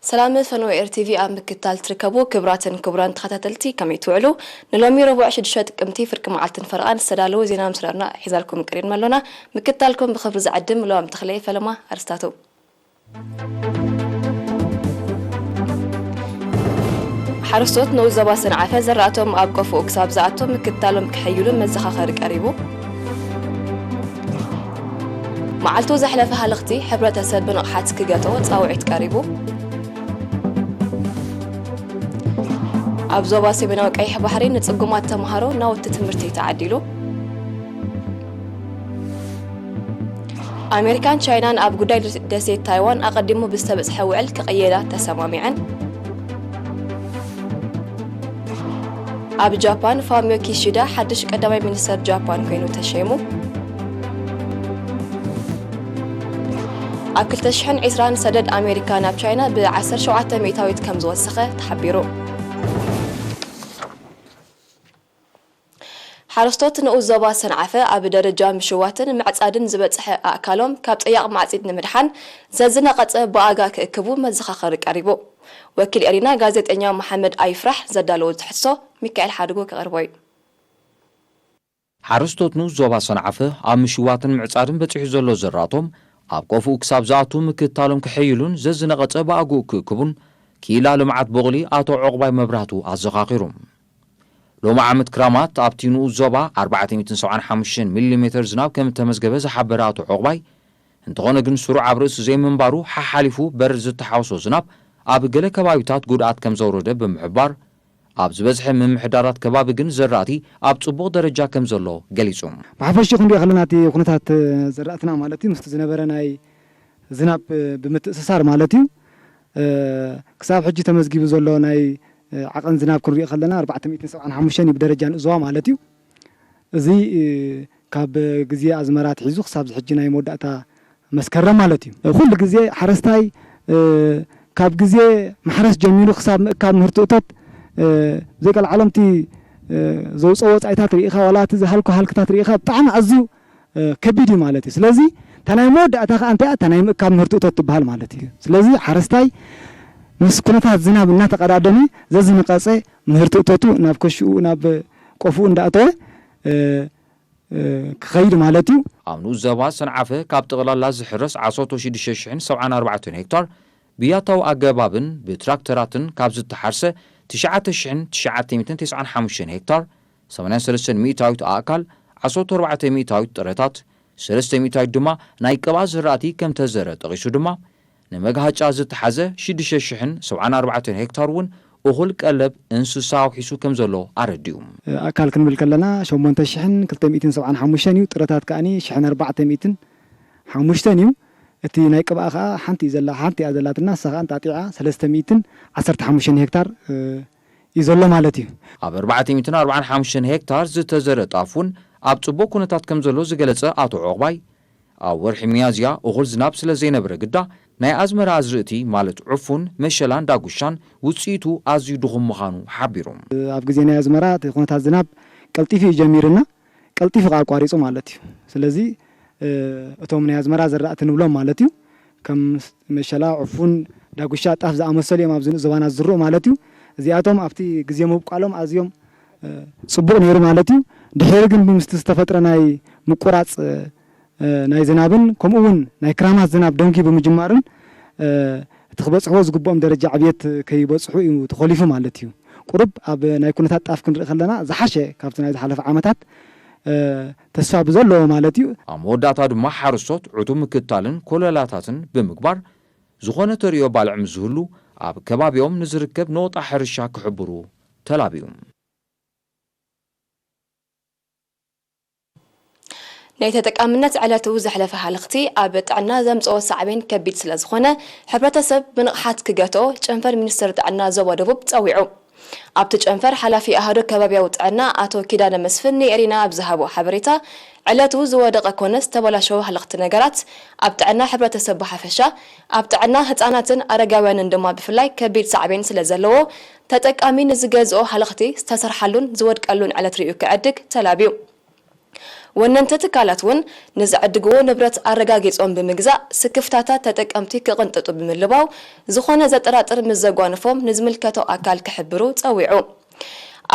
ሰላም ፈነወ ኤር ቲቪ ኣብ ምክትታል ትርከቡ ክቡራትን ክቡራን ተኸታተልቲ ከመይ ትውዕሉ? ንሎሚ ረቡዕ ሽዱሽተ ጥቅምቲ ፍርቂ መዓልትን ፈረቓን ዝተዳለወ ዜና ምስ ረኣና ሒዛልኩም ቀሪብና ኣሎና። ምክትታልኩም ብኽብሪ ዝዕድም ሎም ተኽለ ፈለማ። ኣርስታቱ። ሓረስቶት ንኡስ ዞባ ሰንዓፈ ዘራእቶም ኣብ ቆፎኡ ክሳብ ዝኣቱ ምክትታሎም ክሕይሉ መዘኻኸሪ ቀሪቡ። መዓልቱ ዘሕለፈ ሃለኽቲ ሕብረተሰብ ብንቕሓት ክገትኦ ጻውዒት ቀሪቡ። ኣብ ዞባ ሰሜናዊ ቀይሕ ባሕሪ ንጽጉማት ተምሃሮ ናውቲ ትምህርቲ ተዓዲሉ። ኣሜሪካን ቻይናን ኣብ ጉዳይ ደሴት ታይዋን ኣቐዲሙ ብዝተበጽሐ ውዕል ክቕየዳ ተሰማሚዐን። ኣብ ጃፓን ፋሚዮ ኪሺዳ ሓድሽ ቀዳማይ ሚኒስተር ጃፓን ኮይኑ ተሸይሙ። ኣብ ክልተ ሽሕን ዕስራን ሰደድ ኣሜሪካ ናብ ቻይና ብ ዓሰርተ ሸውዓተ ሚእታዊት ከም ዝወሰኸ ተሓቢሩ። ሓረስቶት ንኡስ ዞባ ሰንዓፈ ኣብ ደረጃ ምሽዋትን ምዕጻድን ዝበጽሐ ኣእካሎም ካብ ጸያቕ ማዕጺድ ንምድሓን ዘዝነቐጸ ብኣጋ ክእክቡ መዘኻኸሪ ቀሪቡ። ወኪል ኤሪና ጋዜጠኛ መሓመድ ኣይፍራሕ ዘዳለዎ ትሕዝቶ ሚካኤል ሓድጉ ክቐርቦ እዩ። ሓረስቶት ንኡስ ዞባ ሰንዓፈ ኣብ ምሽዋትን ምዕጻድን በጺሑ ዘሎ ዘራእቶም ኣብ ቆፍኡ ክሳብ ዝኣቱ ምክትታሎም ክሕይሉን ዘዝነቐጸ ብኣግኡ ክእክቡን ክኢላ ልምዓት ቡቕሊ ኣቶ ዑቕባይ መብራህቱ ኣዘኻኺሩ። ሎሚ ዓመት ክራማት ኣብቲ ንኡስ ዞባ ኣርባዕተ ሚእትን ሰብዓን ሓሙሽተን ሚሊ ሜተር ዝናብ ከም እተመዝገበ ዝሓበረ ኣቶ ዑቕባይ፣ እንተኾነ ግን ስሩዕ ኣብ ርእሲ ዘይምንባሩ ሓሓሊፉ በረድ ዝተሓወሶ ዝናብ ኣብ ገለ ከባቢታት ጉድኣት ከም ዘውረደ ብምሕባር፣ ኣብ ዝበዝሐ ምምሕዳራት ከባቢ ግን ዘራእቲ ኣብ ጽቡቕ ደረጃ ከም ዘሎ ገሊጹ። ብሓፈሽኡ ክንሪኦ ከለና እቲ ኩነታት ዘራእትና ማለት እዩ ምስቲ ዝነበረ ናይ ዝናብ ብምትእስሳር ማለት እዩ ክሳብ ሕጂ ተመዝጊቡ ዘሎ ናይ ዓቐን ዝናብ ክንሪኦ ከለና ኣርባዕተ ሚእትን ሰብዓን ሓሙሽተን እዩ ብደረጃ ንኡስ ዞባ ማለት እዩ። እዚ ካብ ግዜ ኣዝመራ ኣትሒዙ ክሳብ ሕጂ ናይ መወዳእታ መስከረም ማለት እዩ። ኩሉ ግዜ ሓረስታይ ካብ ግዜ ማሕረስ ጀሚሩ ክሳብ ምእካብ ምህርቲ እቶት ብዘይቀልዓሎም እቲ ዘውፅኦ ወፃኢታት ርኢኻ ዋላ እቲ ዝሃልኮ ሃልክታት ርኢኻ ብጣዕሚ ኣዝዩ ከቢድ እዩ ማለት እዩ። ስለዚ እታ ናይ መወዳእታ ከዓ እንታይ እያ? እታ ናይ ምእካብ ምህርቲ እቶት ትበሃል ማለት እዩ። ስለዚ ሓረስታይ ምስ ኩነታት ዝናብ እናተቐዳደመ ዘዝነቐፀ ምህርቲ እቶቱ ናብ ከሽኡ ናብ ቆፍኡ እንዳእተወ ክኸይድ ማለት እዩ። ኣብ ንኡስ ዞባ ሰንዓፈ ካብ ጠቕላላ ዝሕረስ ዓሰርተ ሽዱሽተ ሽሕን ሰብዓን ኣርባዕተን ሄክታር ብያታዊ ኣገባብን ብትራክተራትን ካብ ዝተሓርሰ ትሽዓተ ሽሕን ትሽዓተ ሚእትን ተስዓን ሓሙሽተን ሄክታር፣ ሰማንያን ሰለስተን ሚእታዊት ኣእካል፣ ዓሰርተ ኣርባዕተ ሚእታዊት ጥረታት፣ ሰለስተ ሚእታዊት ድማ ናይ ቅብኣ ዝራእቲ ከም ተዘረ ጠቒሱ ድማ፣ ንመግሃጫ ዝተሓዘ ሽዱሽተ ሽሕን ሰብዓን ኣርባዕተን ሄክታር እውን እኹል ቀለብ እንስሳ ኣውሒሱ ከም ዘሎ ኣረዲኡ። ኣእካል ክንብል ከለና ሸሞንተ ሽሕን ክልተ ሚእትን ሰብዓን ሓሙሽተን እዩ። ጥረታት ከኣኒ ሽሕን ኣርባዕተ ሚእትን ሓሙሽተን እዩ። እቲ ናይ ቅብኣ ከኣ ሓንቲ እዩ ዘላ፣ ሓንቲ እያ ዘላትና፣ ንሳ ከኣ እንጣጢዓ ሰለስተ ሚእትን ዓሰርተ ሓሙሽተን ሄክታር እዩ ዘሎ ማለት እዩ። ኣብ ኣርባዕተ ሚእትን ኣርባዓን ሓሙሽተን ሄክታር ዝተዘረ ጣፍ እውን ኣብ ጽቡቕ ኩነታት ከም ዘሎ ዝገለጸ ኣቶ ዑቕባይ፣ ኣብ ወርሒ ሚያዝያ እኹል ዝናብ ስለ ዘይነበረ ግዳ ናይ ኣዝመራ ኣዝርእቲ ማለት ዕፉን፣ መሸላን ዳጉሻን ውጽኢቱ ኣዝዩ ድኹም ምዃኑ ሓቢሩ። ኣብ ግዜ ናይ ኣዝመራ እቲ ኩነታት ዝናብ ቀልጢፉ እዩ ጀሚርና፣ ቀልጢፉ ከኣ ኣቋሪጹ ማለት እዩ። ስለዚ እቶም ናይ ኣዝመራ ዘራእቲ ንብሎም ማለት እዩ ከም መሸላ፣ ዕፉን፣ ዳጉሻ፣ ጣፍ ዝኣመሰሉ እዮም ኣብዚ ንኡስ ዞባና ዝዝርኡ ማለት እዩ። እዚኣቶም ኣብቲ ግዜ ምብቋሎም ኣዝዮም ጽቡቕ ነይሩ ማለት እዩ። ድሒሩ ግን ብምስቲ ዝተፈጥረ ናይ ምቁራጽ ናይ ዝናብን ከምኡ እውን ናይ ክራማት ዝናብ ደንጉዩ ብምጅማርን እቲ ክበጽሕዎ ዝግብኦም ደረጃ ዕብየት ከይበጽሑ እዩ ተኾሊፉ ማለት እዩ። ቁሩብ ኣብ ናይ ኩነታት ጣፍ ክንርኢ ከለና ዝሓሸ ካብቲ ናይ ዝሓለፈ ዓመታት ተስፋ ብዘለዎ ማለት እዩ። ኣብ መወዳእታ ድማ ሓረስቶት ዕቱብ ምክትታልን ኮለላታትን ብምግባር ዝኾነ ተርእዮ ባልዕ ምስ ዝህሉ ኣብ ከባቢኦም ንዝርከብ ነቑጣ ሕርሻ ክሕብሩ ተላብዩ። ናይ ተጠቃምነት ዕለቱ ዘሕለፈ ሃለኽቲ ኣብ ጥዕና ዘምጽኦ ሳዕቤን ከቢድ ስለ ዝኾነ፣ ሕብረተሰብ ብንቕሓት ክገትኦ ጨንፈር ሚኒስትሪ ጥዕና ዞባ ደቡብ ጸዊዑ። ኣብቲ ጨንፈር ሓላፊ ኣሃዱ ከባብያዊ ጥዕና ኣቶ ኪዳነ መስፍን ንኤሪና ኣብ ዝሃቦ ሓበሬታ፣ ዕለቱ ዝወደቐ ኮነ ዝተበላሸወ ሃለኽቲ ነገራት ኣብ ጥዕና ሕብረተሰብ ብሓፈሻ፣ ኣብ ጥዕና ህጻናትን ኣረጋውያንን ድማ ብፍላይ ከቢድ ሳዕቤን ስለ ዘለዎ፣ ተጠቃሚ ንዝገዝኦ ሃለኽቲ ዝተሰርሓሉን ዝወድቀሉን ዕለት ርእዩ ክዕድግ ተላብዩ። ወነንቲ ትካላት እውን ንዝዕድግዎ ንብረት ኣረጋጊጾም ብምግዛእ ስክፍታታት ተጠቀምቲ ክቕንጥጡ ብምልባው፣ ዝኾነ ዘጠራጥር ምስ ዘጓንፎም ንዝምልከቶ ኣካል ክሕብሩ ጸዊዑ።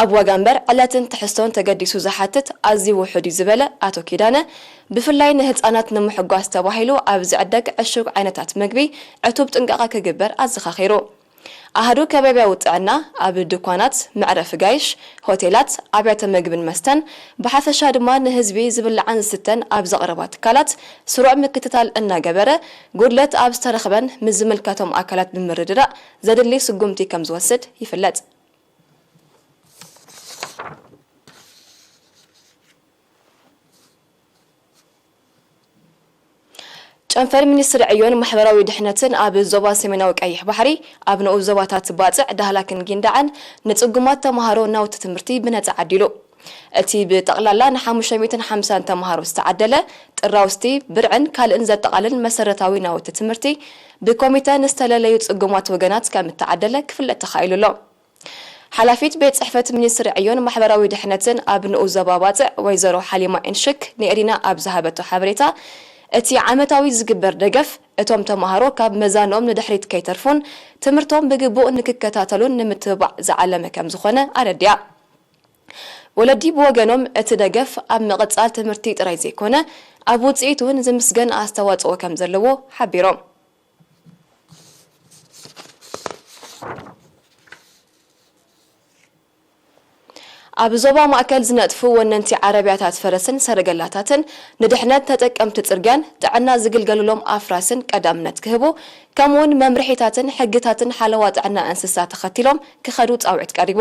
ኣብ ዋጋ እምበር ዕለትን ትሕዝቶን ተገዲሱ ዝሓትት ኣዝዩ ውሑድ እዩ ዝበለ ኣቶ ኪዳነ፣ ብፍላይ ንህጻናት ንምሕጓስ ተባሂሉ ኣብ ዝዕደግ ዕሹግ ዓይነታት መግቢ ዕቱብ ጥንቃቐ ክግበር ኣዘኻኺሩ። ኣሃዱ ከባብያዊ ጥዕና ኣብ ድኳናት፣ መዕረፊ ጋይሽ፣ ሆቴላት፣ ኣብያተ መግብን መስተን፣ ብሓፈሻ ድማ ንህዝቢ ዝብላዕን ዝስተን ኣብ ዘቕረባ ትካላት ስሩዕ ምክትታል እናገበረ፣ ጉድለት ኣብ ዝተረኽበን ምስ ዝምልከቶም ኣካላት ብምርድዳእ ዘድሊ ስጉምቲ ከም ዝወስድ ይፍለጥ። ጨንፈር ሚኒስትሪ ዕዮን ማሕበራዊ ድሕነትን ኣብ ዞባ ሰሜናዊ ቀይሕ ባሕሪ ኣብ ንኡስ ዞባታት ባጽዕ፣ ዳህላክን ጊንዳዕን ንጽጉማት ተምሃሮ ናውቲ ትምህርቲ ብነጻ ዓዲሉ። እቲ ብጠቕላላ ን550 ተምሃሮ ዝተዓደለ ጥራውስቲ፣ ብርዕን ካልእን ዘጠቓልል መሰረታዊ ናውቲ ትምህርቲ ብኮሚተ ንዝተለለዩ ጽጉማት ወገናት ከም እተዓደለ ክፍለጥ ተኻኢሉ ኣሎ። ሓላፊት ቤት ጽሕፈት ሚኒስትሪ ዕዮን ማሕበራዊ ድሕነትን ኣብ ንኡስ ዞባ ባጽዕ ወይዘሮ ሓሊማ ኢንሽክ ንኤሪና ኣብ ዝሃበቶ ሓበሬታ፣ እቲ ዓመታዊ ዝግበር ደገፍ እቶም ተምሃሮ ካብ መዛንኦም ንድሕሪት ከይተርፉን ትምህርቶም ብግቡእ ንክከታተሉን ንምትብባዕ ዝዓለመ ከም ዝኾነ ኣረዲኣ። ወለዲ ብወገኖም እቲ ደገፍ ኣብ ምቕጻል ትምህርቲ ጥራይ ዘይኮነ ኣብ ውጽኢት እውን ዝምስገን ኣስተዋጽኦ ከም ዘለዎ ሓቢሮም። ኣብ ዞባ ማእከል ዝነጥፉ ወነንቲ ዓረብያታት ፈረስን ሰረገላታትን ንድሕነት ተጠቀምቲ ጽርግያን ጥዕና ዝግልገሉሎም ኣፍራስን ቀዳምነት ክህቡ፣ ከምኡውን መምርሒታትን ሕግታትን ሓለዋ ጥዕና እንስሳ ተኸቲሎም ክኸዱ ጻውዒት ቀሪቡ።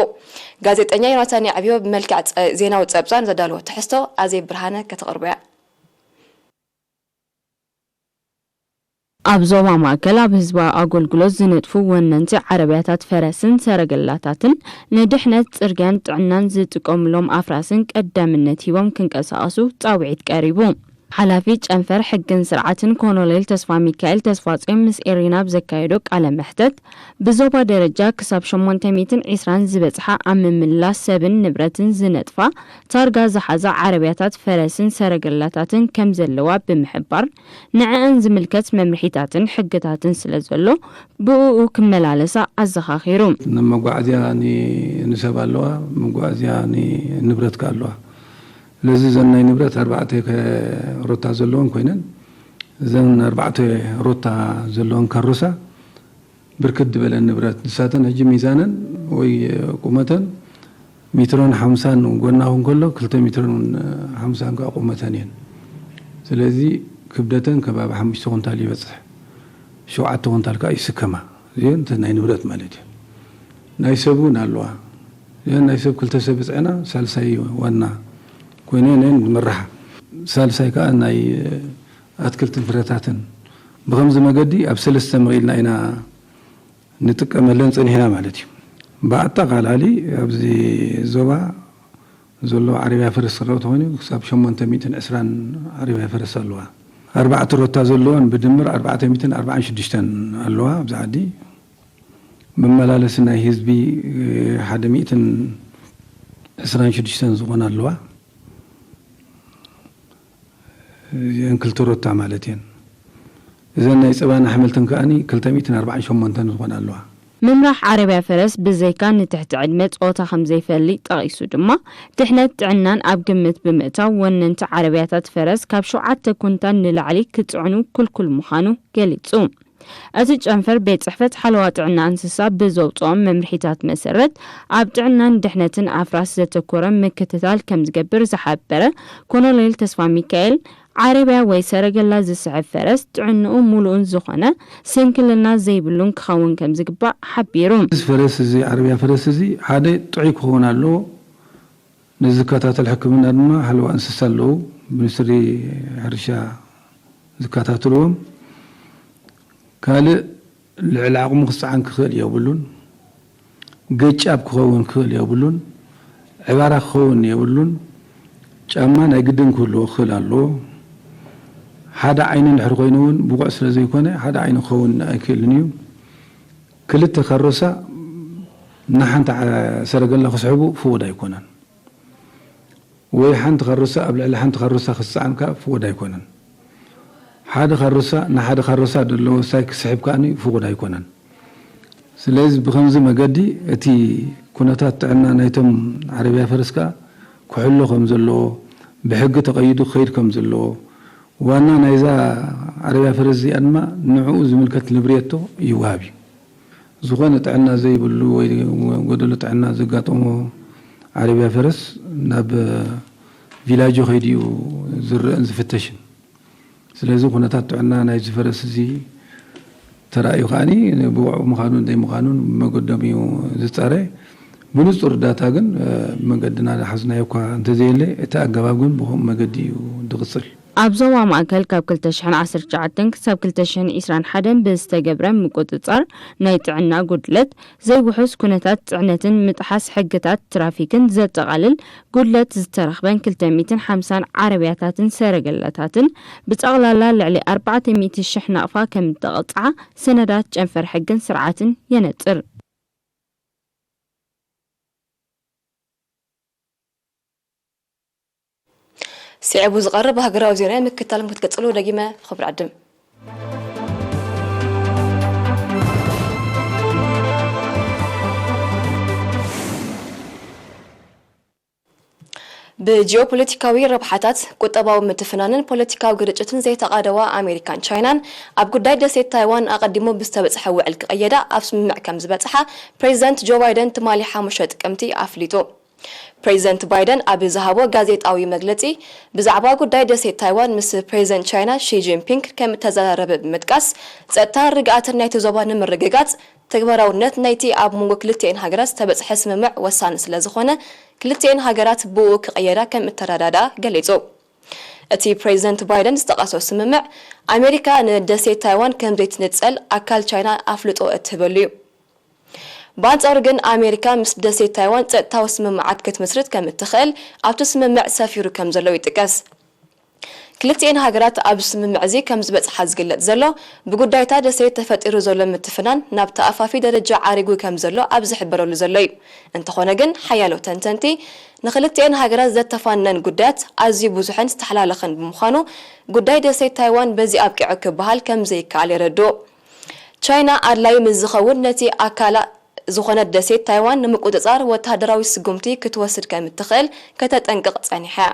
ጋዜጠኛ ዮናታን ያዕብዮ ብመልክዕ ጸ-፣ ዜናዊ ጸብጻብ ዘዳለዎ ትሕዝቶ ኣዜብ ብርሃነ ከተቕርቦ እያ። ኣብ ዞባ ማእከል ኣብ ህዝባዊ ኣገልግሎት ዝነጥፉ ወነንቲ ዓረብያታት ፈረስን ሰረገላታትን ንድሕነት ጽርግያን ጥዕናን ዝጥቀሙሎም ኣፍራስን ቀዳምነት ሂቦም ክንቀሳቐሱ ጻውዒት ቀሪቡ። ሓላፊ ጨንፈር ሕግን ስርዓትን ኮሎኔል ተስፋ ሚካኤል ተስፋጽዮን ምስ ኤሪና ኣብ ዘካየዶ ቃለ መሕተት፣ ብዞባ ደረጃ ክሳብ ሸሞንተ ሚእትን ዕስራን ዝበጽሓ ኣብ ምምላስ ሰብን ንብረትን ዝነጥፋ ታርጋ ዝሓዛ ዓረብያታት ፈረስን ሰረገላታትን ከም ዘለዋ ብምሕባር፣ ንዕአን ዝምልከት መምርሒታትን ሕግታትን ስለ ዘሎ ብእኡ ክመላለሳ ኣዘኻኺሩ። ንመጓዓዝያ ን-፣ ንሰብ ኣለዋ፣ መጓዓዝያ ንንብረት ከኣ ኣለዋ። ስለዚ እዘን ናይ ንብረት ኣርባዕተ ከ-፣ ሮታ ዘለወን ኮይነን፣ እዘን ኣርባዕተ ሮታ ዘለወን ካሮሳ ብርክት ዝበለ ንብረት፣ ንሳተን ሕጂ ሚዛነን ወይ ቁመተን ሜትሮን ሓምሳን ጎና ክኸውን ከሎ፣ ክልተ ሜትሮን ሓምሳን ከኣ ቁመተን እየን። ስለዚ ክብደተን ከባቢ ሓሙሽተ ኩንታል ይበጽሕ፣ ሸውዓተ ኩንታል ከኣ ይስከማ። እዚአን እተን ናይ ንብረት ማለት እዩ። ናይ ሰብ እውን ኣለዋ። እዚአን ናይ ሰብ ክልተ ሰብ ብጽዕና፣ ሳልሳይ ዋና ኮይነን እየን ዝመርሓ። ሳልሳይ ከኣ ናይ ኣትክልትን ፍረታትን። ብኸምዚ መገዲ ኣብ ሰለስተ መቒልና ኢና ንጥቀመለን ጸኒሕና ማለት እዩ። ብኣጠቓላሊ ኣብዚ ዞባ ዘሎ ዓረብያ ፈረስ ስራው ተኾይኑ ክሳብ ሸሞንተ ሚእትን ዕስራን ዓረብያ ፈረስ ኣለዋ። ኣርባዕተ ሮታ ዘለወን ብድምር ኣርባዕተ ሚእትን ኣርባዓን ሽዱሽተን ኣለዋ ኣብዚ ዓዲ። መመላለሲ ናይ ህዝቢ፣ እ፣ ሓደ ሚእትን ዕስራን ሽዱሽተን ዝኾና ኣለዋ። እዚአን ክልተ ሮታ ማለት እየን። እዘን ናይ ጸባን ኣሕምልትን ከኣኒ ክልተ ሚእትን ኣርባዓን ሸሞንተን ዝኾና ኣለዋ። ምምራሕ ዓረብያ ፈረስ ብዘይካ ንትሕቲ ዕድመ ጾታ ከም ዘይፈሊ ጠቒሱ ድማ፣ ድሕነት ጥዕናን ኣብ ግምት ብምእታው ወነንቲ ዓረብያታት ፈረስ ካብ ሸውዓተ ኩንታል ንላዕሊ ክጽዕኑ ክልኩል ምዃኑ ገሊጹ። እቲ ጨንፈር ቤት ጽሕፈት ሓለዋ ጥዕና እንስሳ ብዘውጽኦም መምርሒታት መሰረት፣ ኣብ ጥዕናን ድሕነትን ኣፍራስ ዘተኮረ ምክትታል ከም ዝገብር ዝሓበረ ኮሎኔል ተስፋ ሚካኤል፣ ዓረብያ ወይ ሰረገላ ዝስሕብ ፈረስ ጥዕንኡ ሙሉእን ዝኾነ ስንክልና ዘይብሉን ክኸውን ከም ዝግባእ ሓቢሩ። እዚ ፈረስ እዚ፣ ዓረብያ ፈረስ እዚ ሓደ ጥዑይ ክኸውን ኣለዎ። ነዚ ዝከታተል ሕክምና ድማ ሓለዋ እንስሳ ኣለዉ፣ ሚኒስትሪ ሕርሻ ዝከታተልዎም። ካልእ ልዕሊ ዓቕሙ ክጸዓን ክኽእል የብሉን። ገጫብ ክኸውን ክኽእል የብሉን። ዕባራ ክኸውን የብሉን። ጫማ ናይ ግድን ክህልዎ ክኽእል ኣለዎ። ሓደ ዓይኒ እንድሕር ኮይኑ እውን ብቑዕ ስለ ዘይኮነ ሓደ ዓይኒ ክኸውን ኣይክእልን እዩ። ክልተ ካሮሳ ንሓንቲ ዓ-፣ ሰረገላ ክስሕቡ ፍቑድ ኣይኮነን። ወይ ሓንቲ ካሮሳ ኣብ ልዕሊ ሓንቲ ካሮሳ ክስዓን ከኣ ፍቑድ ኣይኮነን። ሓደ ካሮሳ ንሓደ ካሮሳ ዘለዎ ሳይ ክስሕብ ከኣ ፍቑድ ኣይኮነን። ስለዚ ብኸምዚ መገዲ እቲ ኩነታት ጥዕና ናይቶም ዓረብያ ፈረስ ከኣ ክሕሎ ከም ዘለዎ፣ ብሕጊ ተቐይዱ ክኸይድ ከም ዘለዎ፣ ዋና ናይዛ ዓረብያ ፈረስ እዚኣ ድማ ንዕኡ ዝምልከት ንብሬቶ ይወሃብ እዩ። ዝኾነ ጥዕና ዘይብሉ ወይ ጎደሎ ጥዕና ዘጋጠሞ ዓረብያ ፈረስ ናብ ቪላጆ ከይዱ እዩ ዝረአን ዝፍተሽን። ስለዚ ኩነታት ጥዕና ናይዚ ፈረስ እዚ ተራእዩ ከኣኒ ብቑዕ ምዃኑን ዘይምዃኑን ብመገዶም እዩ ዝጸረ። ብንጹር ዳታ ግን፣ እ፣ መገድና ዝሓዝናዮ እኳ እንተዘየለ፣ እቲ ኣገባብ ግን ብኸምኡ መገዲ እዩ ዝቕጽል። ኣብ ዞባ ማእከል ካብ ክልተ ሽሕን ዓሰርተ ትሽዓተን ክሳብ ክልተ ሽሕን ዕስራን ሓደን ብዝተገብረ ምቁጽጻር ናይ ጥዕና ጉድለት፣ ዘይውሑስ ኩነታት ጽዕነትን ምጥሓስ ሕግታት ትራፊክን ዘጠቓልል ጉድለት ዝተረኽበን ክልተ ሚእትን ሓምሳን ዓረብያታትን ሰረገላታትን ብጠቕላላ ልዕሊ ኣርባዕተ ሚእቲ ሽሕ ናቕፋ ከም እተቐጽዓ ሰነዳት ጨንፈር ሕግን ስርዓትን የነጽር። ስዒቡ ዝቐርብ ሃገራዊ ዜና ምክትታል ክትቀጽሉ ደጊመ ክብሪ ዕድም። ብጂኦፖለቲካዊ ረብሓታት፣ ቁጠባዊ ምትፍናንን ፖለቲካዊ ግርጭትን ዘይተቓደዋ ኣሜሪካን ቻይናን፣ ኣብ ጉዳይ ደሴት ታይዋን ኣቐዲሙ ብዝተበጽሐ ውዕል ክቐየዳ ኣብ ስምምዕ ከም ዝበጽሓ ፕሬዚደንት ጆ ባይደን ትማሊ ሓሙሽተ ጥቅምቲ ኣፍሊጡ። ፕሬዚደንት ባይደን ኣብ ዝሃቦ ጋዜጣዊ መግለጺ፣ ብዛዕባ ጉዳይ ደሴት ታይዋን ምስ ፕሬዚደንት ቻይና ሺ ጂንፒንግ ከም እተዘራረበ ብምጥቃስ፣ ጸጥታን ርግኣትን ናይቲ ዞባ ንምርግጋጽ፣ ተግባራውነት ናይቲ ኣብ መንጎ ክልቲኤን ሃገራት ዝተበጽሐ ስምምዕ ወሳኒ ስለ ዝኾነ፣ ክልቲኤን ሃገራት ብኡ ክቕየዳ ከም እተረዳድኣ ገሊጹ። እቲ ፕሬዚደንት ባይደን ዝጠቐሶ ስምምዕ፣ ኣሜሪካ ንደሴት ታይዋን ከም ዘይትንጸል ኣካል ቻይና ኣፍልጦ እትህበሉ እዩ። ብኣንጻሩ ግን፣ ኣሜሪካ ምስ ደሴት ታይዋን ጸጥታዊ ስምምዓት ክትምስርት ከም እትኽእል ኣብቲ ስምምዕ ሰፊሩ ከም ዘሎ ይጥቀስ። ክልቲኤን ሃገራት ኣብዚ ስምምዕ እዚ ከም ዝበጽሓ ዝግለጽ ዘሎ፣ ብጉዳይታ ደሴት ተፈጢሩ ዘሎ ምትፍናን ናብ ተኣፋፊ ደረጃ ዓሪጉ ከም ዘሎ ኣብ ዝሕበረሉ ዘሎ እዩ። እንተኾነ ግን፣ ሓያሎ ተንተንቲ፣ ንክልቲኤን ሃገራት ዘተፋነን ጉዳያት ኣዝዩ ብዙሕን ዝተሓላለኸን ብምዃኑ፣ ጉዳይ ደሴት ታይዋን በዚ ኣብቂዑ ክበሃል ከም ዘይከኣል የረድኡ። ቻይና ኣድላዪ ምስ ዝኸውን ነቲ ኣካላ ዝኾነት ደሴት ታይዋን ንምቁጽጻር ወተሃደራዊ ስጉምቲ ክትወስድ ከም እትኽእል ከተጠንቅቕ ጸኒሓ እያ።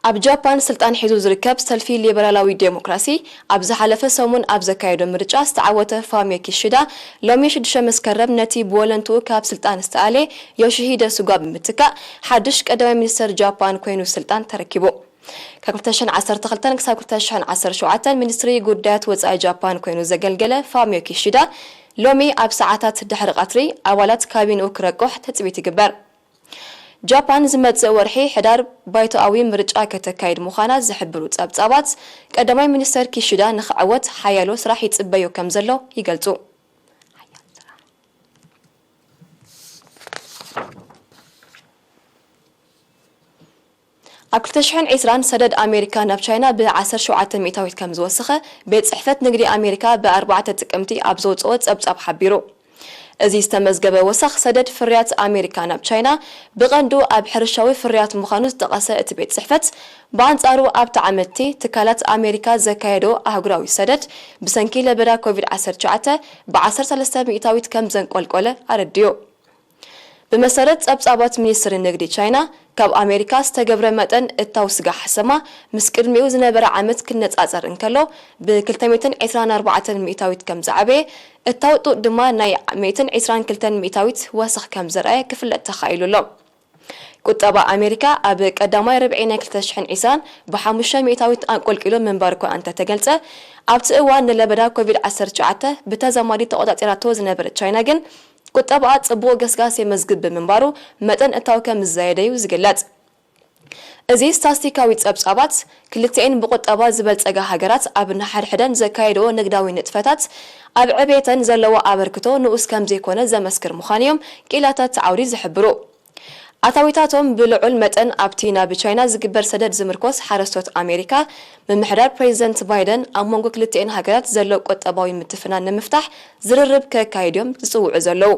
ኣብ ጃፓን ስልጣን ሒዙ ዝርከብ ሰልፊ ሊበራላዊ ዴሞክራሲ፣ ኣብ ዝሓለፈ ሰሙን ኣብ ዘካየዶ ምርጫ ዝተዓወተ ፋሚዮ ኪሺዳ፣ ሎሚ ሽዱሽተ መስከረም ነቲ ብወለንትኡ ካብ ስልጣን ዝተኣልየ ዮሺሂደ ሱጋ ብምትካእ፣ ሓድሽ ቀዳማይ ሚኒስተር ጃፓን ኮይኑ ስልጣን ተረኪቡ። ካብ ክልተ ሽሕን ዓሰርተ ክልተን ክሳብ ክልተ ሽሕን ዓሰርተ ሸውዓተን ሚኒስትሪ ጉዳያት ወጻኢ ጃፓን ኮይኑ ዘገልገለ ፋሚዮ ኪሺዳ፣ ሎሚ ኣብ ሰዓታት ድሕሪ ቀትሪ ኣባላት ካቢንኡ ክረቁሕ ትጽቢት ይግበር። ጃፓን ዝመጽእ ወርሒ ሕዳር ባይቶኣዊ ምርጫ ከተካይድ ምዃና ዝሕብሩ ጸብጻባት፣ ቀዳማይ ሚኒስተር ኪሺዳ ንኽዕወት ሓያሎ ስራሕ ይጽበዮ ከም ዘሎ ይገልጹ። ኣብ ክልተ ሽሕን ዕስራን ሰደድ ኣሜሪካ ናብ ቻይና ብ ዓሰርተ ሸውዓተ ሚእታዊት ከም ዝወሰኸ ቤት ጽሕፈት ንግዲ ኣሜሪካ ብ ኣርባዕተ ጥቅምቲ ኣብ ዘውጽኦ ጸብጻብ ሓቢሩ። እዚ ዝተመዝገበ ወሰኽ ሰደድ ፍርያት ኣሜሪካ ናብ ቻይና ብቐንዱ ኣብ ሕርሻዊ ፍርያት ምዃኑ ዝጠቐሰ እቲ ቤት ጽሕፈት፣ ብኣንጻሩ ኣብቲ ዓመት'ቲ ትካላት ኣሜሪካ ዘካየዶ ኣህጉራዊ ሰደድ ብሰንኪ ለበዳ ኮቪድ ዓሰርተ ትሽዓተ ብ ዓሰርተ ሰለስተ ሚእታዊት ከም ዘንቆልቆለ ኣረዲኡ። ብመሰረት ጸብጻባት ሚኒስትሪ ንግዲ ቻይና፣ ካብ ኣሜሪካ ዝተገብረ መጠን እታው ስጋ ሓሰማ ምስ ቅድሚኡ ዝነበረ ዓመት ክነጻጸር እንከሎ፣ ብ ክልተ ሚእትን ዕስራን ኣርባዕተን ሚእታዊት ከም ዝዓበየ፣ እታው ጡጥ ድማ ናይ ሚእትን ዕስራን ክልተን ሚእታዊት ወሰኽ ከም ዘርኣየ ክፍለጥ ተኻኢሉ ኣሎ። ቁጠባ ኣሜሪካ ኣብ ቀዳማይ ርብዒ ናይ ክልተ ሽሕን ዕስራን ብሓሙሽተ ሚእታዊት ኣንቆልቂሉ ምንባሩ እኳ እንተተገልጸ፣ ኣብቲ እዋን ንለበዳ ኮቪድ ዓሰርተ ትሽዓተ ብተዛማዲ ተቖጻጺራቶ ዝነበረት ቻይና ግን፣ ቁጠባኣ ጽቡቕ ገስጋስ የመዝግብ ብምንባሩ፣ መጠን እታው ከም ዝዛየደ እዩ ዝግለጽ። እዚ ስታስቲካዊ ጸብጻባት፣ ክልቲኤን ብቁጠባ ዝበልጸጋ ሃገራት ኣብ ነሓድሕደን ዘካየድኦ ንግዳዊ ንጥፈታት ኣብ ዕብየተን ዘለዎ ኣበርክቶ ንኡስ ከም ዘይኮነ ዘመስክር ምዃኑ እዮም ክኢላታት እቲ ዓውዲ ዝሕብሩ። ኣታዊታቶም ብልዑል መጠን ኣብቲ ናብ ቻይና ዝግበር ሰደድ ዝምርኮስ ሓረስቶት ኣሜሪካ፣ ምምሕዳር ፕሬዚደንት ባይደን ኣብ መንጎ ክልቲኤን ሃገራት ዘሎ ቁጠባዊ ምትፍናን ንምፍታሕ ዝርርብ ከካይዱ እዮም ዝጽውዑ ዘለዉ።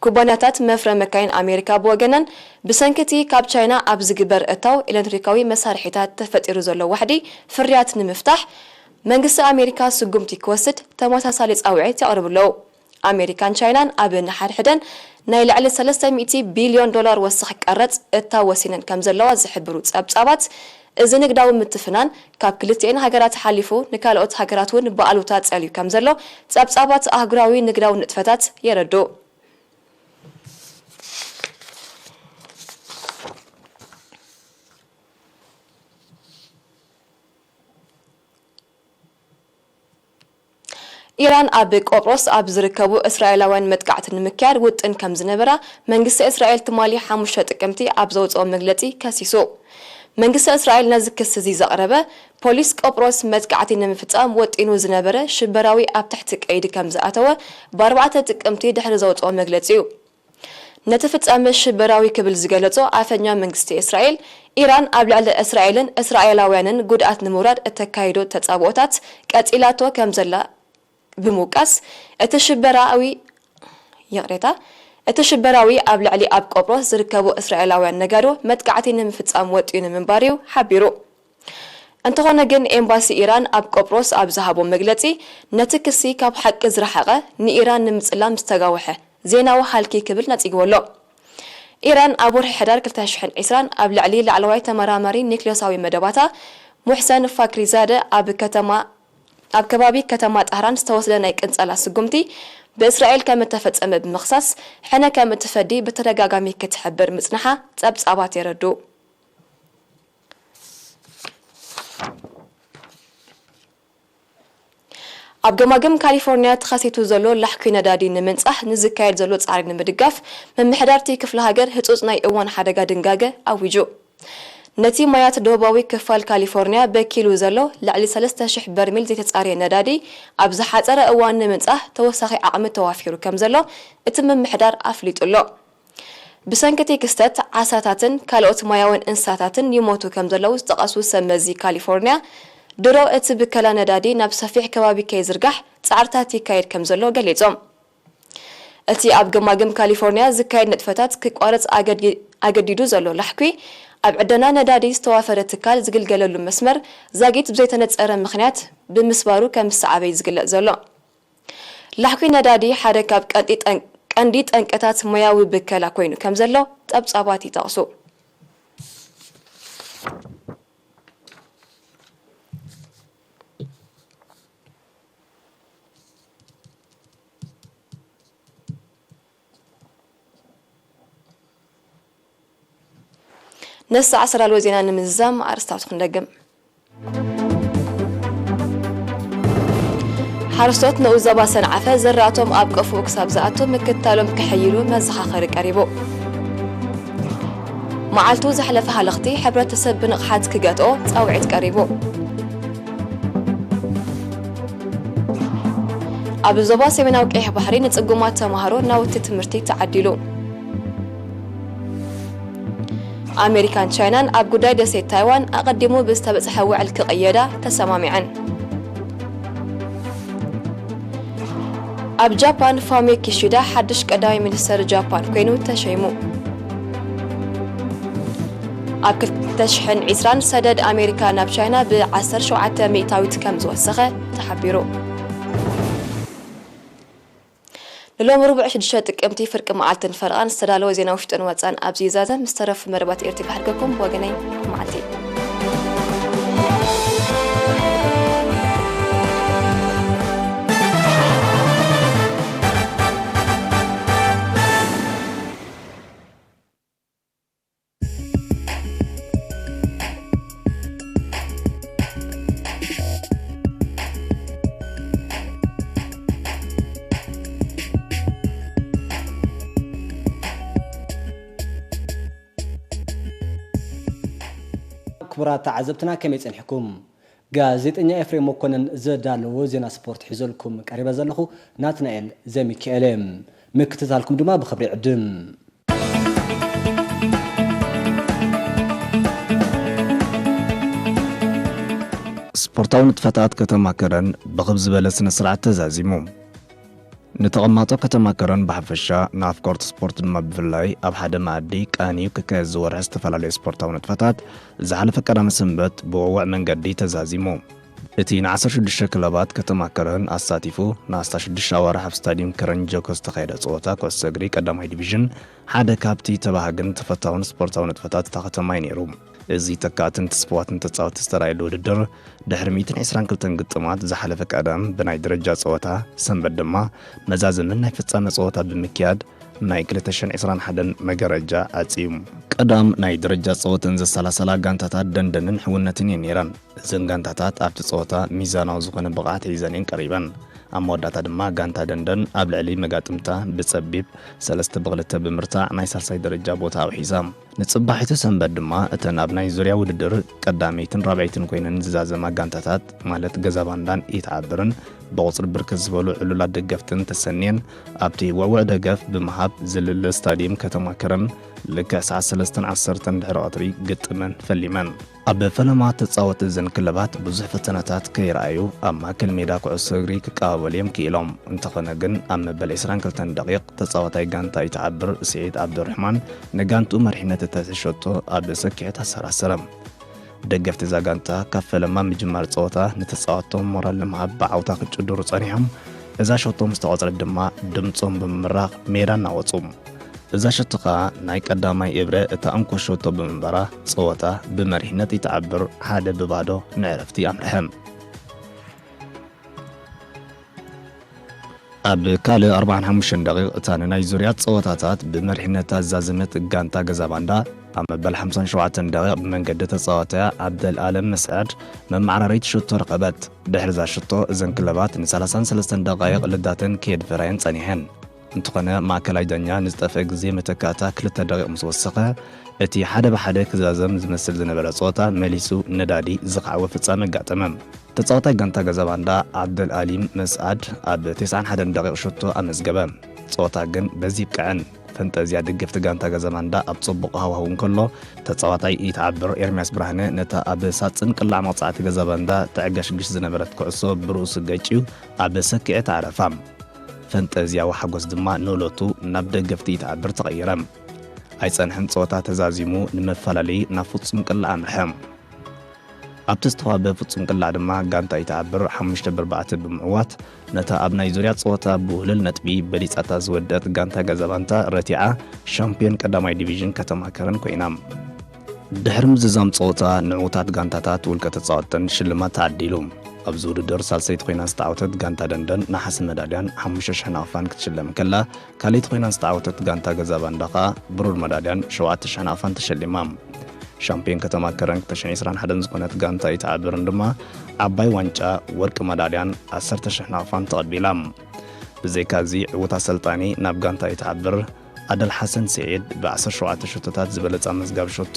ኩባንያታት መፍረ መካይን ኣሜሪካ ብወገነን፣ ብሰንኪ እቲ ካብ ቻይና ኣብ ዝግበር እታው ኤሌክትሪካዊ መሳርሒታት ተፈጢሩ ዘሎ ዋሕዲ ፍርያት ንምፍታሕ፣ መንግስቲ ኣሜሪካ ስጉምቲ ክወስድ ተመሳሳሊ ጻውዒት የቕርቡ ኣለዉ። ኣሜሪካን ቻይናን ኣብ ንሓድሕደን ናይ ልዕሊ ሰለስተ ሚእቲ ቢልዮን ዶላር ወሰኽ ቀረጽ እታው ወሲነን ከም ዘለዋ ዝሕብሩ ጸብጻባት፣ እዚ ንግዳዊ ምትፍናን ካብ ክልቲኤን ሃገራት ሓሊፉ ንካልኦት ሃገራት እውን ብኣሉታ ጸልዩ ከም ዘሎ ጸብጻባት ኣህጉራዊ ንግዳዊ ንጥፈታት የረድኡ። ኢራን ኣብ ቆጵሮስ ኣብ ዝርከቡ እስራኤላውያን መጥቃዕቲ ንምክያድ ውጥን ከም ዝነበራ መንግስቲ እስራኤል ትማሊ ሓሙሽተ ጥቅምቲ ኣብ ዘውፅኦ መግለፂ ከሲሱ። መንግስቲ እስራኤል ነዚ ክሲ እዚ ዘቕረበ፣ ፖሊስ ቆጵሮስ መጥቃዕቲ ንምፍጻም ወጢኑ ዝነበረ ሽበራዊ ኣብ ትሕቲ ቀይዲ ከም ዝኣተወ ብኣርባዕተ ጥቅምቲ ድሕሪ ዘውፅኦ መግለፂ እዩ። ነቲ ፍጻመ ሽበራዊ ክብል ዝገለጾ ኣፈኛ መንግስቲ እስራኤል፣ ኢራን ኣብ ልዕሊ እስራኤልን እስራኤላውያንን ጉድኣት ንምውራድ እተካይዶ ተጻብኦታት ቀጺላቶ ከም ዘላ ብምውቃስ፣ እቲ ሽበራዊ፣ ይቕሬታ፣ እቲ ሽበራዊ ኣብ ልዕሊ ኣብ ቆጵሮስ ዝርከቡ እስራኤላውያን ነጋዶ መጥቃዕቲ ንምፍጻም ወጢኑ ምንባር እዩ ሓቢሩ። እንተኾነ ግን፣ ኤምባሲ ኢራን ኣብ ቆጵሮስ ኣብ ዝሃቦ መግለጺ፣ ነቲ ክሲ ካብ ሓቂ ዝረሓቐ፣ ንኢራን ንምጽላም ዝተጋወሐ ዜናዊ ሃልኪ ክብል ነጺግዎ ኣሎ። ኢራን ኣብ ወርሒ ሕዳር ክልተ ሽሕን ዕስራን ኣብ ልዕሊ ላዕለዋይ ተመራማሪ ኒክሌሳዊ መደባታ ሙሕሰን ፋክሪዛደ ኣብ ከተማ፣ ኣብ ከባቢ ከተማ ጣህራን ዝተወስደ ናይ ቅንጸላ ስጉምቲ ብእስራኤል ከም እተፈጸመ ብምኽሳስ፣ ሕነ ከም እትፈዲ ብተደጋጋሚ ክትሕብር ምጽንሓ ጸብጻባት የረድኡ። ኣብ ገማግም ካሊፎርኒያ ተኸሲቱ ዘሎ ላሕኲ ነዳዲ ንምንጻህ ንዝካየድ ዘሎ ጻዕሪ ንምድጋፍ፣ ምምሕዳር እቲ ክፍለ ሃገር ህጹጽ ናይ እዋን ሓደጋ ድንጋገ ኣዊጁ። ነቲ ማያት ደቡባዊ ክፋል ካሊፎርኒያ በኪሉ ዘሎ ልዕሊ ሰለስተ ሽሕ በርሚል ዘይተጻረየ ነዳዲ ኣብ ዝሓጸረ እዋን ንምንጻህ ተወሳኺ ዓቕሚ ተዋፊሩ ከም ዘሎ እቲ ምምሕዳር ኣፍሊጡ ኣሎ። ብሰንኪ እቲ ክስተት፣ ዓሳታትን ካልኦት ማያውን እንስሳታትን ይሞቱ ከም ዘለዉ ዝጠቐሱ ሰብ መዚ ካሊፎርኒያ፣ ድሮ እቲ ብከላ ነዳዲ ናብ ሰፊሕ ከባቢ ከይዝርጋሕ ጻዕርታት ይካየድ ከም ዘሎ ገሊጾም። እቲ ኣብ ገማግም ካሊፎርኒያ ዝካየድ ንጥፈታት ክቋረጽ ኣገዲ-፣ ኣገዲዱ ዘሎ ላሕኲ፣ ኣብ ዕደና ነዳዲ ዝተዋፈረ ትካል ዝግልገለሉ መስመር ዛጊት ብዘይተነጸረ ምኽንያት ብምስባሩ ከም ዝሰዓበ እዩ ዝግለጽ ዘሎ። ላሕኲ ነዳዲ ሓደ ካብ ቀንዲ ጠን-፣ ቀንዲ ጠንቅታት ሞያዊ ብከላ ኮይኑ ከም ዘሎ ጸብጻባት ይጠቕሱ። ነዚ ሰዓት ዝተዳለወ ዜና ንምዝዛም ኣርእስታቱ ክንደግም። ሓረስቶት ንኡስ ዞባ ሰንዓፈ ዝራእቶም ኣብ ቀፎ ክሳብ ዝኣቱ ምክትታሎም ክሕይሉ መዘኻኸሪ ቀሪቡ። መዓልቱ ዘሕለፈ ሃለኽቲ ሕብረተሰብ ብንቕሓት ክገትኦ ጻውዒት ቀሪቡ። ኣብ ዞባ ሰሜናዊ ቀይሕ ባሕሪ ንጽጉማት ተማሃሮ ናውቲ ትምህርቲ ተዓዲሉ። ኣሜሪካን ቻይናን ኣብ ጉዳይ ደሴት ታይዋን ኣቐዲሙ ብዝተበጽሐ ውዕል ክቕየዳ ተሰማሚዐን። ኣብ ጃፓን ፋሚዮ ኪሺዳ ሓድሽ ቀዳማይ ሚኒስተር ጃፓን ኮይኑ ተሸይሙ። ኣብ ክልተ ሽሕን ዕስራን ሰደድ ኣሜሪካ ናብ ቻይና ብ ዓሰርተ ሸውዓተ ሚእታዊት ከም ዝወሰኸ ተሓቢሩ። ንሎሚ ርቡዕ ሽዱሽተ ጥቅምቲ ፍርቂ መዓልትን ፈረቓን ዝተዳለወ ዜና ውሽጥን ወጻን ኣብዚ ይዛዘም። ምስ ተረፉ መደባት ኤር ቲ ቪ ሓድገኩም። ብወገነይ መዓልቲ። ክቡራት ተዓዘብትና ከመይ ጸኒሕኩም? ጋዜጠኛ ኤፍሬም መኮነን ዘዳለዎ ዜና ስፖርት ሒዘልኩም ቀሪበ ዘለኹ ናትናኤል ዘሚካኤል እየ። ምክትታልኩም ድማ ብኽብሪ ይዕድም። ስፖርታዊ ንጥፈታት ከተማ ከረን ብኽብ ዝበለ ስነ ስርዓት ተዛዚሙ። ንተቐማጦ ከተማ ከረን ብሓፈሻ፣ ንኣፍቀርቲ ስፖርት ድማ ብፍላይ፣ ኣብ ሓደ መኣዲ ቃንዩ ክካየድ ዝወርሐ ዝተፈላለዩ ስፖርታዊ ንጥፈታት ዝሓለፈ ቀዳመ ሰንበት ብወውዕ መንገዲ ተዛዚሙ። እቲ ን ዓሰርተ ሽዱሽተ ክለባት ከተማ ከረን ኣሳቲፉ፣ ን ዓሰርተ ሽዱሽተ ኣዋርሕ ኣብ ስታድዩም ከረን ጆኮ ዝተኻየደ ጸወታ ኩዕሶ እግሪ ቀዳማይ ዲቪዥን ሓደ ካብቲ ተባሃግን ተፈታውን ስፖርታዊ ንጥፈታት እታ ከተማ እዩ ነይሩ። እዚ ተካእትን ትስፍዋትን ተጻወትቲ ዝተራእየሉ ውድድር፣ ድሕሪ ሚእትን ዕስራን ክልተን ግጥማት ዝሓለፈ ቀዳም ብናይ ደረጃ ጸወታ፣ ሰንበት ድማ መዛዘምን ናይ ፍጻመ ጸወታ ብምክያድ፣ ናይ ክልተ ሽሕን ዕስራን ሓደን መገረጃ ኣጽዩ። ቀዳም ናይ ደረጃ ጸወተን ዘሰላሰላ ጋንታታት ደንደንን ሕውነትን እየን ነይረን። እዘን ጋንታታት ኣብቲ ጸወታ ሚዛናዊ ዝኾነ ብቕዓት ሒዘን እየን ቀሪበን። ኣብ መወዳእታ ድማ ጋንታ ደንደን ኣብ ልዕሊ መጋጥምታ ብጸቢብ ሰለስተ ብክልተ ብምርታዕ ናይ ሳልሳይ ደረጃ ቦታ ኣውሒሳ። ንጽባሒቱ ሰንበት ድማ እተን ኣብ ናይ ዙርያ ውድድር ቀዳመይትን ራብዐይትን ኮይነን ዝዛዘማ ጋንታታት፣ ማለት ገዛ ባንዳን ኢትዓብርን፣ ብቑጽሪ ብርክት ዝበሉ ዕሉላት ደገፍትን ተሰንየን ኣብቲ ውዕዉዕ ደገፍ ብምሃብ ዝልለ ስታድየም ከተማ ከረን ልክዕ ሰዓት ሰለስተን ዓሰርተን ድሕሪ ቀትሪ ግጥመን ፈሊመን። ኣብ ፈለማ ተጻወቲ እዘን ክለባት ብዙሕ ፈተነታት ከይረኣዩ ኣብ ማእከል ሜዳ ኩዕሶ እግሪ ክቀባበሉ እዮም ክኢሎም። እንተኾነ ግን ኣብ መበል ዕስራን ክልተን ደቂቕ ተጻዋታይ ጋንታ ኢትዓብር ስዒድ ዓብዱራሕማን ንጋንትኡ መሪሕነት እተትሕዝ ሸቶ ኣብ ሰኪዔት ኣሰራሰረ። ደገፍቲ እዛ ጋንታ ካብ ፈለማ ምጅማር ጸወታ ንተጻወትቶም ሞራል ንምሃብ ብዓውታ ክጭድሩ ጸኒሖም። እዛ ሸቶ ምስ ተቖጽረት ድማ ድምጾም ብምምራቕ ሜዳ እናወጹ። እዛ ሸቶ ከኣ ናይ ቀዳማይ እብረ እታ እንኮ ሸቶ ብምንባራ ጸወታ ብመሪሕነት ኢትዓብር ሓደ ብባዶ ንዕረፍቲ ኣምርሐ። ኣብ ካልእ ኣርብዓን ሓሙሽተን ደቂቕ እታ ንናይ ዙርያ ጸወታታት ብመሪሕነታ ዝዛዘመት ጋንታ ገዛ ባንዳ፣ ኣብ መበል ሓምሳን ሸውዓተን ደቂቕ ብመንገዲ ተጻዋታያ ዓብደል ኣለም መስዐድ መመዓራረይቲ ሸቶ ረኸበት። ድሕሪ እዛ ሸቶ እዘን ክለባት ንሰላሳን ሰለስተን ደቃይቕ ልዳተን ከየድፈራየን ጸኒሐን። እንተኾነ ማእከላይ ዳኛ ንዝጠፍአ ግዜ መተካእታ ክልተ ደቂቕ ምስ ወሰኸ፣ እቲ ሓደ ብሓደ ክዛዘም ዝመስል ዝነበረ ጸወታ መሊሱ ነዳዲ ዝኸዓወ ፍጻመ ኣጋጠመ። ተጻዋታይ ጋንታ ገዛ ባንዳ ዓብደል ኣሊም መስዓድ ኣብ ተስዓን ሓደን ደቂቕ ሸቶ ኣመዝገበ። ጸወታ ግን በዚ ይብቅዐን። ፈንጠዝያ ደገፍቲ ጋንታ ገዛ ባንዳ ኣብ ጽቡቕ ሃዋህው እንከሎ፣ ተጻዋታይ ኢትዓብር ኤርምያስ ብርሃነ ነታ ኣብ ሳጽን ቅላዕ መቕጻዕቲ ገዛ ባንዳ ተዕገሽግሽ ዝነበረት ኩዕሶ ብርእሱ ገጭዩ ኣብ ሰኪዔት ኣዕረፋ። ፈንጠዝያዊ ሓጎስ ድማ ንእለቱ ናብ ደገፍቲ ኢትዓብር ተቐየረ። ኣይጸንሐን ጸወታ ተዛዚሙ ንመፈላለዪ ናብ ፍጹም ቅላዕ ኣምርሐ። ኣብቲ ዝተዋህበ ፍጹም ቅላዕ ድማ ጋንታ ኢትዓብር ሓሙሽተ ብኣርባዕተ ብምዕዋት ነታ ኣብ ናይ ዙርያ ጸወታ ብውህሉል ነጥቢ በሊጻታ ዝወደት ጋንታ ገዛ ባንዳ ረቲዓ ሻምፕዮን ቀዳማይ ዲቪዥን ከተማ ከረን ኮይና። ድሕሪ ምዝዛም ጸወታ ንዕዉታት ጋንታታት ውልቀ ተጻወትተን ሽልማት ተዓዲሉ። ኣብዚ ውድድር ሳልሰይቲ ኮይና ዝተዓወተት ጋንታ ደንደን ነሓስ መዳልያን ሓሙሽተ ሽሕ ናቕፋን ክትሽለም ከላ፣ ካልኣይቲ ኮይና ዝተዓወተት ጋንታ ገዛ ባንዳ ከኣ ብሩር መዳልያን ሸውዓተ ሽሕ ናቕፋን ተሸሊማ። ሻምፒዮን ከተማ ከረን ክልተ ሽሕን ዕስራን ሓደን ዝኾነት ጋንታ ኢትዓብርን ድማ ዓባይ ዋንጫ፣ ወርቂ መዳልያን ዓሰርተ ሽሕ ናቕፋን ተቐቢላ። ብዘይካዚ ዕዉት ኣሰልጣኒ ናብ ጋንታ ኢትዓብር ኣደል ሓሰን ስዒድ ብዓሰርተ ሸውዓተ ሸቶታት ዝበለጸ ኣመዝጋቢ ሸቶ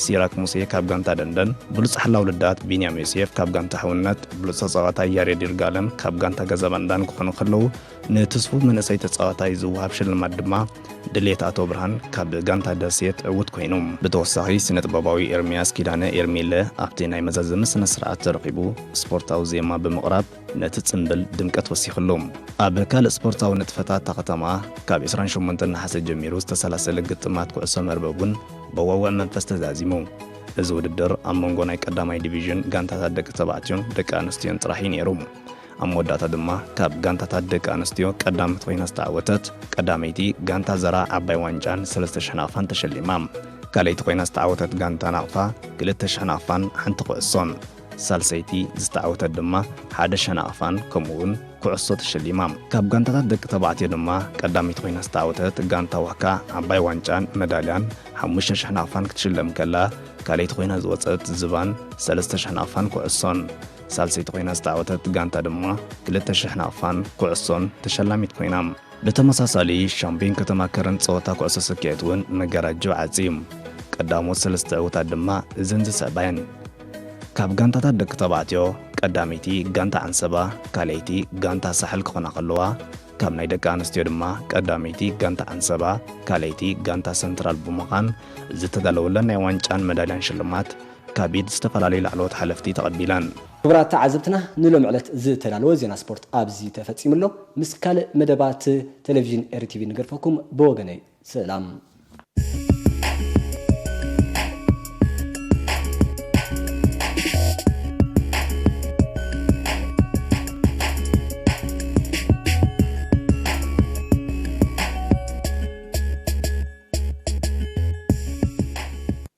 ሲራክ ሙሴ ካብ ጋንታ ደንደን፣ ብሉጽ ሓላው ልዳት ቢንያም ዮሴፍ ካብ ጋንታ ሕውነት፣ ብሉጽ ተጻዋታይ ያሬድ ይርጋለም ካብ ጋንታ ገዛ ባንዳን ክኾኑ ከለዉ፣ ንትስፉው መንእሰይ ተጻዋታይ ዝወሃብ ሽልማት ድማ ድሌት ኣቶ ብርሃን ካብ ጋንታ ደሴት ዕዉት ኮይኑ። ብተወሳኺ ስነ ጥበባዊ ኤርምያስ ኪዳነ ኤርሚለ ኣብቲ ናይ መዛዘሚ ስነ ስርዓት ተረኺቡ ስፖርታዊ ዜማ ብምቕራብ ነቲ ጽምብል ድምቀት ወሲኽሉ። ኣብ ካልእ ስፖርታዊ ንጥፈታት እታ ከተማ፣ ካብ ዕስራን ሸሞንተን ነሓሰ ጀሚሩ ዝተሰላሰለ ግጥማት ኩዕሶ መርበብ እውን ብወውዕ መንፈስ ተዛዚሙ። እዚ ውድድር ኣብ መንጎ ናይ ቀዳማይ ዲቪዥን ጋንታታት ደቂ ተባዕትዮን ደቂ ኣንስትዮን ጥራሕ እዩ ነይሩ። ኣብ መወዳእታ ድማ ካብ ጋንታታት ደቂ ኣንስትዮ ቀዳመይቲ ኮይና ዝተዓወተት ቀዳመይቲ ጋንታ ዘራ ዓባይ ዋንጫን ሰለስተ ሽሕ ናቕፋን ተሸሊማ። ካልኣይቲ ኮይና ዝተዓወተት ጋንታ ናቕፋ ክልተ ሽሕ ናቕፋን ሓንቲ ኩዕሶን። ሳልሰይቲ ዝተዓወተት ድማ ሓደ ሽሕ ናቕፋን ከምኡ እውን ኩዕሶ ተሸሊማ። ካብ ጋንታታት ደቂ ተባዕትዮ ድማ ቀዳመይቲ ኮይና ዝተዓወተት ጋንታ ዋካ ዓባይ ዋንጫን መዳልያን ሓሙሽተ ሽሕ ናቕፋን ክትሽለም ከላ፣ ካልኣይቲ ኮይና ዝወጸት ዝባን ሰለስተ ሽሕ ናቕፋን ኩዕሶን። ሳልሰይቲ ኮይና ዝተዓወተት ጋንታ ድማ ክልተ ሽሕ ናቕፋን ኩዕሶን ተሸላሚት ኮይና። ብተመሳሳሊ ሻምፒዮን ከተማ ከረን ጸወታ ኩዕሶ ስኪዔት እውን መጋረጃ ዓጽዩ። ቀዳሞት ሰለስተ ዕዉታት ድማ እዘን ዝስዕባ እየን። ካብ ጋንታታት ደቂ ተባዕትዮ ቀዳመይቲ ጋንታ ዓንሰባ፣ ካልኣይቲ ጋንታ ሳሕል ክኾና ከለዋ፣ ካብ ናይ ደቂ ኣንስትዮ ድማ ቀዳመይቲ ጋንታ ዓንሰባ፣ ካልኣይቲ ጋንታ ሰንትራል ብምዃን ዝተዳለወለን ናይ ዋንጫን መዳልያን ሽልማት ካቢድ ዝተፈላለዩ ላዕለዎት ሓለፍቲ ተቐቢለን። ክቡራት ተዓዘብትና፣ ንሎም ዕለት ዝተዳለወ ዜና ስፖርት ኣብዚ ተፈጺሙ ኣሎ። ምስ ካልእ መደባት ቴሌቪዥን ኤሪ ቲቪ ንገድፈኩም። ብወገነይ ሰላም።